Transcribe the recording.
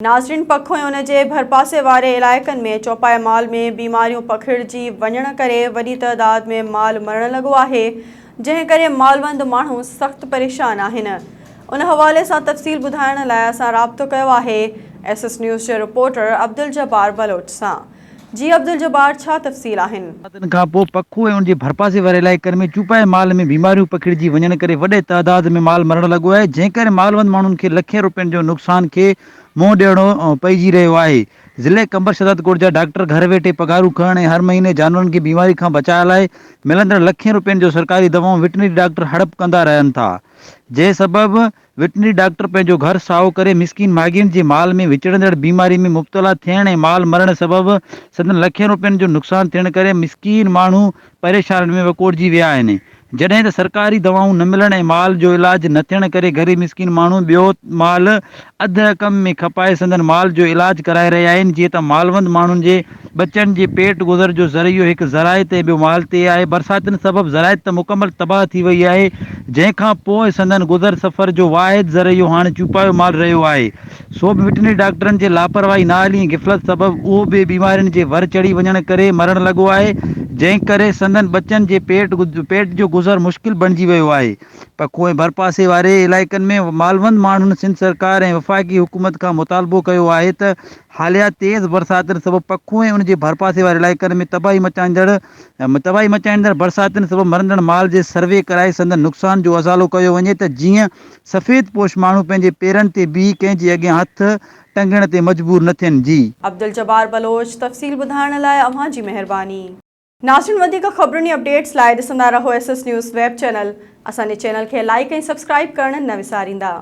ناظرين پکو ۽ ان جي ڀرپاسي واري علائقن ۾ چوپائي مال ۾ بيماريون پکڙجي وڃڻ ڪري وڏي تعداد ۾ مال مرڻ لڳو آهي جنهن ڪري مالوند ماڻهو سخت پريشان آهن ان حوالي سان تفصيل ٻڌائڻ لاء اسان رابطو ڪيو آهي ايس ايس نيوز جي رپورٽر عبدالجبار بلوچ سان جي عبدالجبار ڇا تفصيل آهن. برساتن کان پوء پکو ۽ ان جي ڀرپاسي واري علائقن ۾ چوپائي مال ۾ بيماريون پکڙجي وڃڻ ڪري وڏي تعداد ۾ مال مرڻ لڳو آهي جنهن ڪري مالوند ماڻهن کي لکين روپين جو نقصان کي منهن ڏيڻو پئجي رهيو آهي. ضلعي قمبر شهدادڪوٽ جا ڊاڪٽر گهر ويٺي پگهارون کڻڻ ۽ هر مهيني جانورن کي بيماري کان بچاء لاء ملندڙ لکين روپين جو سرڪاري دوائون وٽرنري ڊاڪٽر هڙپ ڪندا رهن ٿا جنهن سبب وٽرنري ڊاڪٽر پنهنجو گهر سائو ڪري مسڪين ماڳهين جي مال ۾ وچڙندڙ بيماري ۾ مبتلا ٿيڻ ۽ مال مرڻ سبب سندن لکين روپين جو نقصان ٿيڻ ڪري مسڪين ماڻهو پريشانين ۾ وڪوڙجي ويا آهن، جڏهن ته سرڪاري دوائون نه ملڻ ۽ مال جو علاج نه ٿيڻ ڪري غريب مسڪين ماڻهو ٻيو مال اڌ رقم ۾ کپائي سندن مال جو علاج ڪرائي رهيا آهن، جيئن ته مالوند ماڻهن جي ٻچن جي پيٽ گذر جو ذريعو هڪ زراعت ۽ ٻيو مال تي آهي، برساتن سبب زراعت ته مڪمل تباهه ٿي وئي آهي، جنهن کان پوء سندن گذر سفر جو واحد ذريعو هاڻ چوپايو مال رهيو آهي. سو به وٽرنري ڊاڪٽرن جي لاپرواهي، نااهلي ۽ غفلت سبب اهو به بيمارين جي ور چڙهي وڃڻ ڪري مرڻ لڳو آهي، جنهن ڪري سندن ٻچن جي پيٽ پيٽ جو گذر مشڪل بڻجي ويو آهي. پکو ۽ ڀرپاسي واري علائقن ۾ مالوند ماڻهن سنڌ سرڪار ۽ وفاقي حڪومت کان مطالبو ڪيو آهي ته حاليه تيز برساتن سبب پکو ۽ ان جي ڀرپاسي واري علائقن ۾ تباهي مچائيندڙ تباهي مچائيندڙ برساتن سبب مرندڙ مال جي سروي ڪرائي سندن نقصان جو ازالو ڪيو وڃي ته جيئن سفيد پوش ماڻهو پنهنجي پيرن تي بيهي ڪنهن جي اڳيان هٿ ٽنگڻ تي مجبور نه ٿين. جي. عبدالجبار بلوچ تفصيل ٻڌائڻ لاء اوهان جي مهرباني. ناظرين وڌيڪ خبرن ۽ اپڊيٽس لاء ڏسندا رهو S S news web channel اسان جي چينل کي لائيڪ ۽ سبسڪرائيب ڪرڻ نه وساريندا.